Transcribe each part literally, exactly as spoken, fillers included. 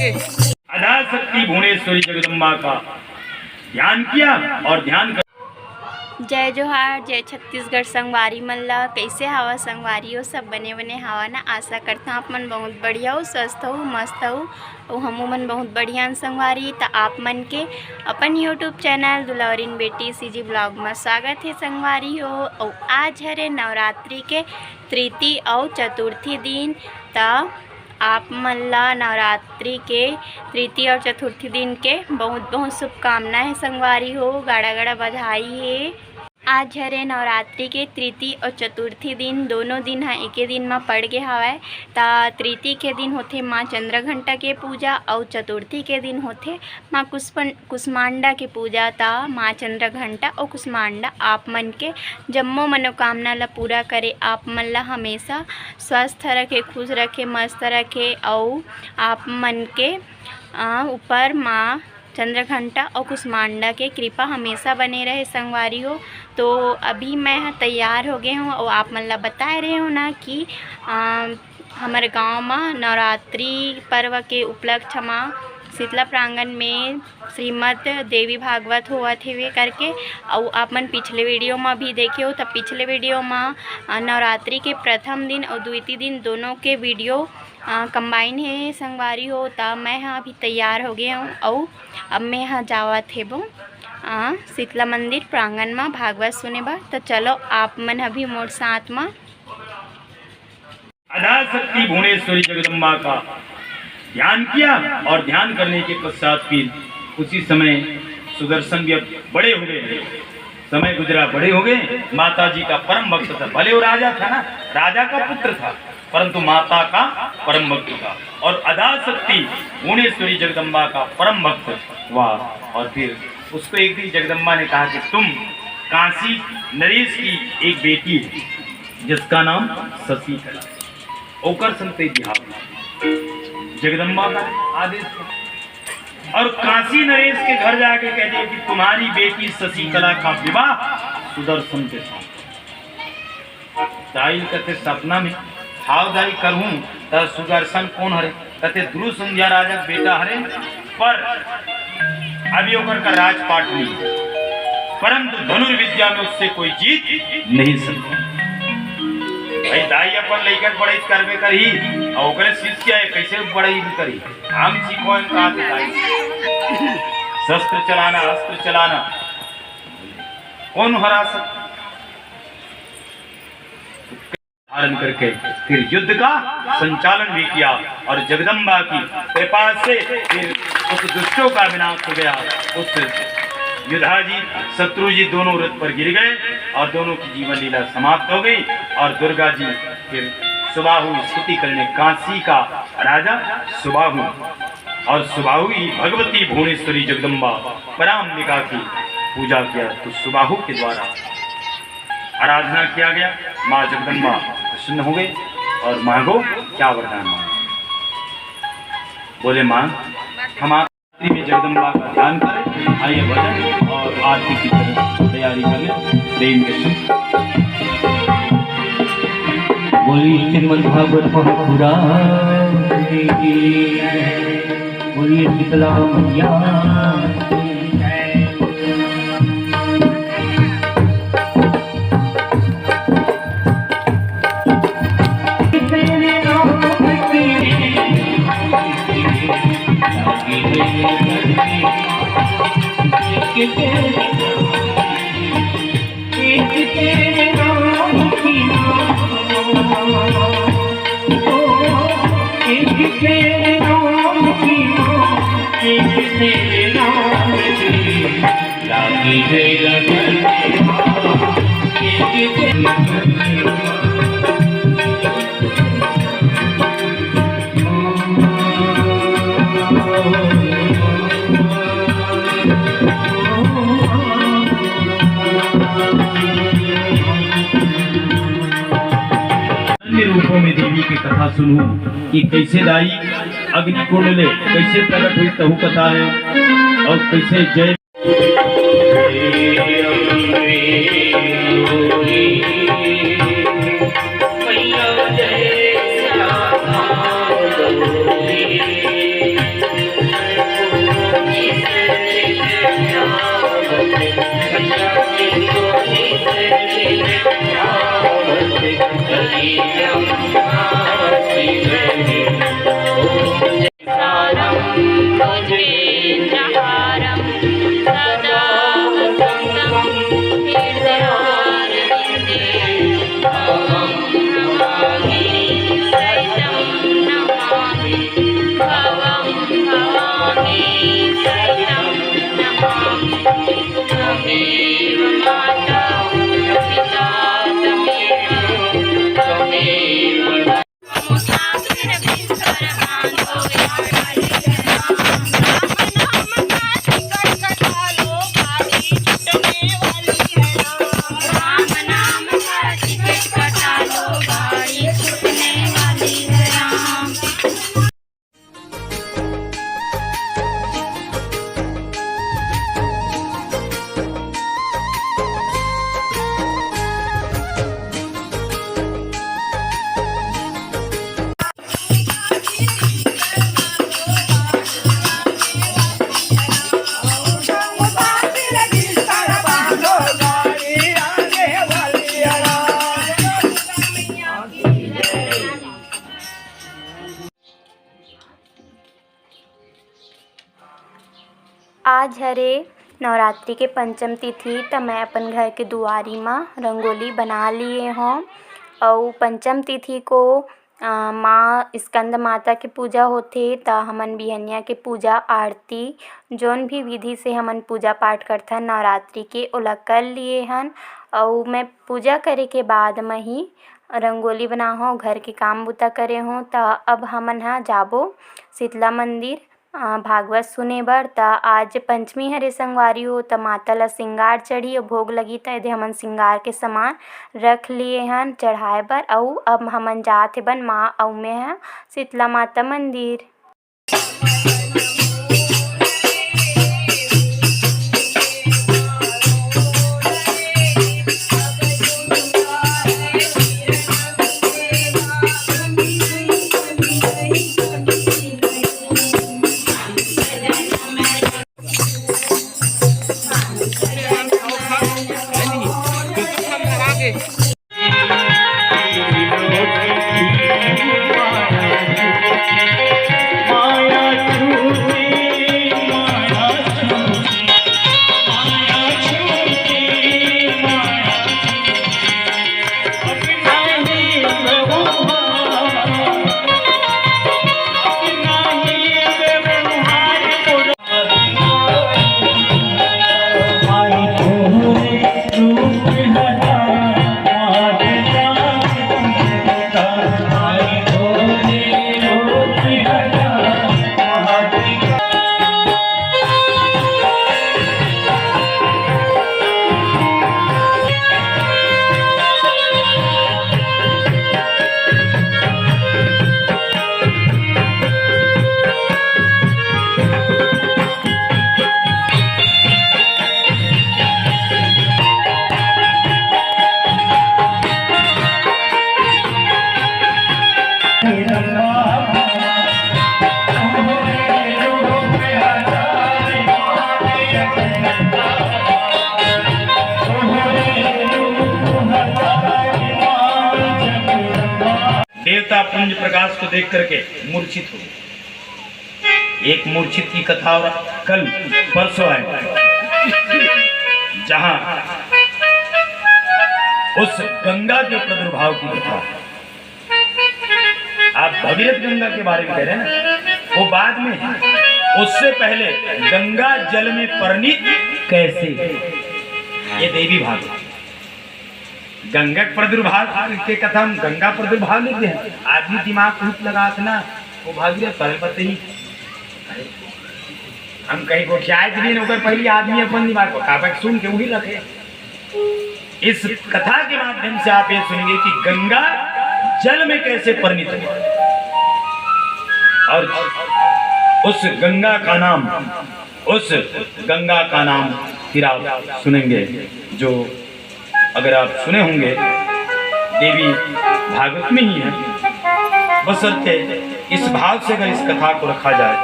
आद्या शक्ति भुवनेश्वरी जगदम्बा का ध्यान किया और ध्यान कर जय जोहार, जय छत्तीसगढ़ संगवारी मन ला। कइसे हवा संगवारी हो? सब बने बने हवा ना? आशा करता हूँ आप मन बहुत बढ़िया हो, स्वस्थ हो, मस्त हो। अउ हमू मन बहुत बढ़िया हन संगवारी। त आप मन के अपन YouTube चैनल दुलौरिन बेटी सीजी ब्लॉग में स्वागत हे संगवारी हो। अउ आज हरे नवरात्रि के तृतीय अउ चतुर्थी दिन। त आप मन ला नवरात्रि के तृतीय अउ चतुर्थी दिन के बहुत बहुत शुभकामना हे संगवारी हो, गाड़ा गाड़ा बधाई हे। आज हरे नवरात्रि के तृतीय अउ चतुर्थी दिन, दोनों दिन ह एके दिन म पड़ गे हवय। त तृतीय के दिन होथे माँ चंद्रघंटा के पूजा अउ चतुर्थी के दिन होथे माँ कुष्पन-, कुष्मांडा के पूजा। त माँ चंद्रघंटा अउ कुष्मांडा आप मन के जम्मो मनोकामना ल पूरा करे, आप मन ल हमेशा स्वस्थ रखे, खुश रखे, मस्त रखे अउ आप मन के, अ, ऊपर माँ चंद्रघंटा अउ कुष्मांडा के कृपा हमेशा बने रहे संगवारी हो। तो अभी मैं ह तैयार हो गे हूँ अउ आप मन ल बताए रहे हूँ ना कि, अ, हमर गांव म नवरात्रि पर्व के उपलक्ष्य म शीतला प्रांगण में श्रीमद् देवी भागवत होवत हेवे करके। अउ आप मन पिछले वीडियो म भी देखे हो, त पिछले वीडियो म, अ, नवरात्रि के प्रथम दिन अउ द्वितीय दिन दोनों के वीडियो, अ, कंबाइन हे संगवारी हो। त मैं ह अभी तैयार हो गे हूँ अउ अब मैं ह जावत हेबो, अ, शीतला मंदिर प्रांगण म भागवत सुने बर। त चलो आप मन ह भी मोर साथ म। आद्या शक्ति भुवनेश्वरी जगदम्बा का ध्यान किया और ध्यान करने के पश्चात फिर उसी समय सुदर्शन भी अब बड़े हो गए, समय गुजरा, बड़े हो गए। माता जी का परम भक्त था, भले वो राजा था ना, राजा का पुत्र था, परंतु माता का परम भक्त था। और आद्या शक्ति भुवनेश्वरी जगदम्बा का परम भक्त हुआ। और फिर उसको एक दिन जगदम्बा ने कहा कि तुम काशी नरेश की एक बेटी है, जिसका नाम शशिकला। ओकर संग तैं बिहाव कर। जगदम्बा का आदेश था। और काशी नरेश के घर जाके कह दिया कि तुम्हारी बेटी शशिकला का विवाह सुदर्शन के साथ। दाई कथे सपना में, हाव दाई करहूं, त सुदर्शन कोन हरे? कथे ध्रुव संध्या राजा के बेटा हरे, पर अभी ओकर का राजपाट नहीं, परंतु धनुर्विद्या में उससे कोई जीत नहीं सकता। भाई दाई अपन लइका के पढ़ाई करबे करही, अउ ओकरे शिष्य हे, कैसे पढ़ाई भी करही? हम सीखो हम कहा से दाई, शस्त्र चलाना, अस्त्र चलाना, कौन हरा सकता? धारण करके फिर युद्ध का संचालन भी किया और जगदम्बा की कृपा से फिर उस दुष्टों का विनाश हो गया। उस युधाजीत, शत्रुजीत दोनों रथ पर गिर गए और दोनों की जीवन लीला समाप्त हो गई। और दुर्गा जी फिर सुबाहु स्तुति करने, काशी का राजा सुबाहु, और सुबाहु ही भगवती भुवनेश्वरी जगदम्बा पराम्बिका की पूजा किया। तो सुबाहु के द्वारा आराधना किया गया। माँ जगदम्बा प्रसन्न हो गई और मांगो, क्या वरदान मांगो? बोले, माँ, हम आप में जगदम्बा का ध्यान करें। आइए, भजन और आरती की तैयारी कर लें। प्रेम के साथ। बोलिए श्रीमद् भागवत महापुराण की, बोलिए शीतला मैया की। अन्य रूपों में देवी की कथा सुनूं कि कैसे दाई अग्निकुंड ले कैसे प्रकट हुई, तहु कथा है, और कैसे जय आज हरे नवरात्रि के पंचम तिथि, त मैं अपन घर के दुआरी म रंगोली बना लिए हों। अउ पंचम तिथि को, अ, माँ स्कंद माता के पूजा होथे, त हमन बिहनिया के पूजा आरती, जोन भी विधि से हमन पूजा पाठ करथन नवरात्रि के, ओला कर लिए हन। अउ मैं पूजा करे के बाद म ही रंगोली बनाए हों, घर के काम बुता करे हों। त अब हमन ह जाबो शीतला मंदिर, अ, भागवत सुने बर। त आज पंचमी हरे संगवारी हो, त माता ल सिंगार चढ़ी अउ भोग लगी, त एदे हमन सिंगार के समान रख लिए हन चढ़ाए बर। अउ अब हमन जात हेबन माँ अउ मैं ह शीतला माता मंदिर। देवता पुंज प्रकाश को देख करके मूर्छित हो गए। एक मूर्छित की कथा और कल परसों है, जहां उस गंगा के प्रादुर्भाव की कथा है। आप भगीरथ गंगा के बारे में कह रहे हैं ना, वो बाद में है। उससे पहले गंगा जल में परिणित कैसे, ये देवी भागवत। गंगा के प्रादुर्भाव के कथा में गंगा प्रादुर्भाव लिख दे। आदमी दिमाग खूब लगा के ना, वो भागीरथ सरल पत्ते ही। हम कहीं गोठियाए के दिन ओकर पहली आदमी अपन दिमाग को काबक सुन के वही रखे। इस कथा के माध्यम से आप ये सुनेंगे कि गंगा जल में कैसे परिणित हुआ और उस गंगा का नाम, उस गंगा का नाम फिर आप सुनेंगे, जो अगर आप सुने होंगे, देवी भागवत में ही है। बशर्ते इस भाव से अगर इस कथा को रखा जाए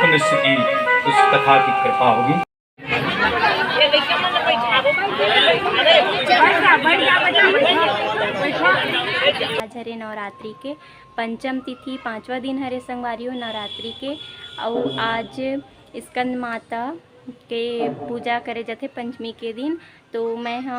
तो निश्चित ही उस कथा की कृपा होगी। आज हरे नवरात्रि के पंचम तिथि, पांचवा दिन हरे संगवारी हो नवरात्रि के। अउ आज स्कंद माता के पूजा करे जाथे पंचमी के दिन। तो मैं ह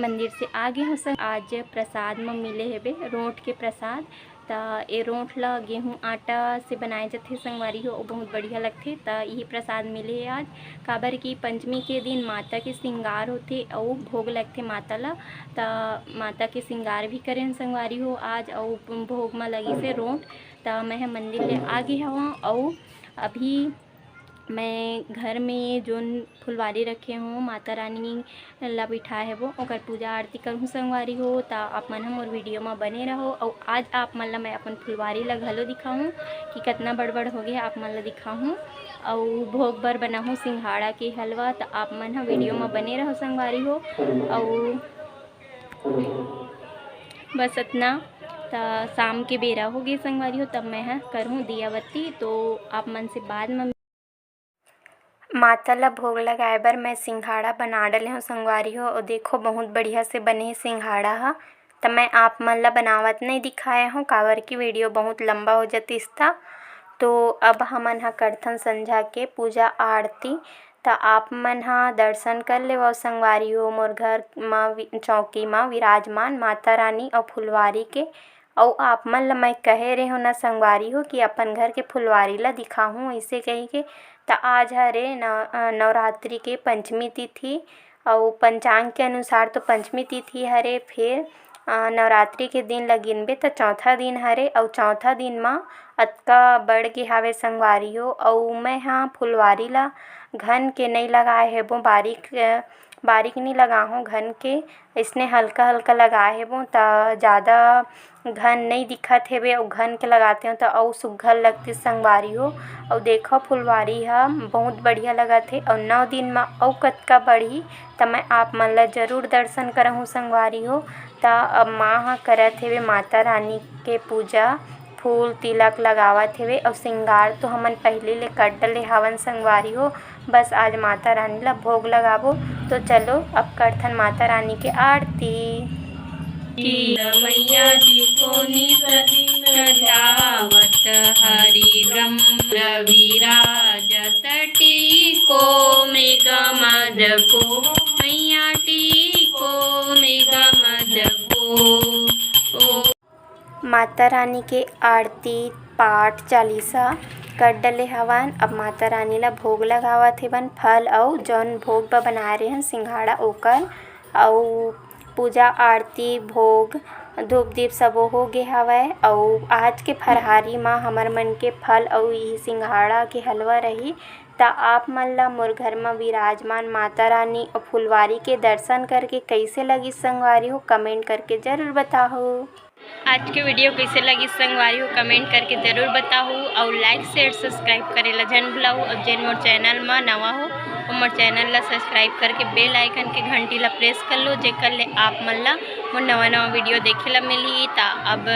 मंदिर से आ गे हूँ संग। आज प्रसाद म मिले हेबे रोट के प्रसाद, त ए रोंठ ल गेहूं आटा से बनाए जाथे संगवारी हो, अउ बहुत बढ़िया लगथे। त इही प्रसाद मिले हे आज, काबर कि पंचमी के दिन माता के श्रृंगार होथे अउ भोग लगथे माता ल। त माता के श्रृंगार भी करेन संगवारी हो आज, अउ भोग म लगिस हे रोंठ। त मैं ह मंदिर ले आ गे हवं, अउ अभी मैं घर में जोन फुलवारी रखे हों, माता रानी ला बिठाए हवो, ओकर पूजा आरती करहूँ संगवारी हो। त आप मन ह मोर वीडियो म बने रहो, अउ आज आप मन ला मैं अपन फुलवारी ला घलो दिखाहूँ कि कतना बड़ बड़ होगे हे, आप मन ला दिखाहूँ। अउ भोग बर बनाहूँ सिंघाड़ा के हलवा, त आप मन ह वीडियो म बने रहो संगवारी हो। अउ बस अतना। त शाम के बेरा होगे संगवारी हो, तब मैं ह करहूँ दिया बत्ती, तो आप मन से बाद म माता ल भोग लगाए बर मैं सिंघाड़ा बना डले हंव संगवारी हो। अउ देखो, बहुत बढ़िया से बने हे सिंघाड़ा ह। त मैं आप मन ल बनावत नइ दिखाए हंव, काबर कि वीडियो बहुत लंबा हो जतिस त। तो अब हमन ह करथन संझा के पूजा आरती। त आप मन ह दर्शन कर लेवव संगवारी हो, मोर घर म वि-, चौकी म विराजमान माता रानी अउ फुलवारी के। अउ आप मन ल मैं कहे रेहेंव न संगवारी हो कि अपन घर के फुलवारी ल दिखाहूँ, अइसे कहिके। त आज हरे न-, अ, नवरात्रि के पंचमी तिथि, अउ पंचांग के अनुसार तो पंचमी तिथि हरे, फेर, अ, नवरात्रि के दिन ल गिनबे त चौथा दिन हरे, अउ चौथा दिन म अतका बढ़ गे हावे संगवारी हो। अउ मैं ह फुलवारी ल घन के नइ लगाए हेबो, बारीक, अ, बारीक नइ लगाहूँ घन के, अइसने हल्का हल्का लगाए हेबो, त जादा घन नइ दिखत हेबे, अउ घन के लगाते हो त अउ सुग्घर लगतिस संगवारी हो। अउ देखो, फुलवारी ह बहुत बढ़िया लगत हे, अउ नौ दिन म अउ कतका बढ़ही, त मैं आप मन ल जरूर दर्शन करहूँ संगवारी हो। त अब माँ ह करत हेबे माता रानी के पूजा, फूल तिलक लगावत हेबे, अउ सिंगार तो हमन पहिली ले कर डले हावन संगवारी हो। बस आज माता रानी ला भोग लगाबो। तो चलो, अब करथन माता रानी के आरती। मैया जी को नित दिन ध्यावत, हरि ब्रह्म रविराज तटी को, मृग मद को, मैया टी को, मृग मद को। ओ माता रानी के आरती, पाठ, चालीसा कर डले हवन। अब माता रानी ला भोग लगावत हेवन, फल अउ जौन भोग ब बनाए रेहन सिंघाड़ा ओकर, अउ पूजा आरती, भोग, धूप दीप सबो हो गे हवय। अउ आज के फरहारी म हमर मन के फल अउ इही सिंघाड़ा के हलवा रही। त आप मन ला मोर घर म विराजमान माता रानी अउ फुलवारी के दर्शन करके कइसे लगिस संगवारी हो, कमेंट करके जरूर बताहू। आज के वीडियो कइसे लगिस संगवारी हो, कमेंट करके जरूर बताहू, अउ लाइक, शेयर, सब्सक्राइब करे ला झन भुलाहू। अउ जेन मोर चैनल म नवा हो, ओ मोर चैनल ला सब्सक्राइब करके बेल आइकन के घंटी ला प्रेस कर लो, जेकर ले आप मन ला मोर नवा नवा वीडियो देखे ला मिलही। त अब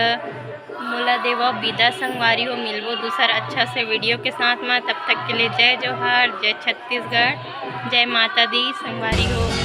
मोला देवव बिदा संगवारी हो, मिलबो दूसर अच्छा से वीडियो के साथ म। तब तक के लिए जय जोहार, जय छत्तीसगढ़, जय माता दी संगवारी हो।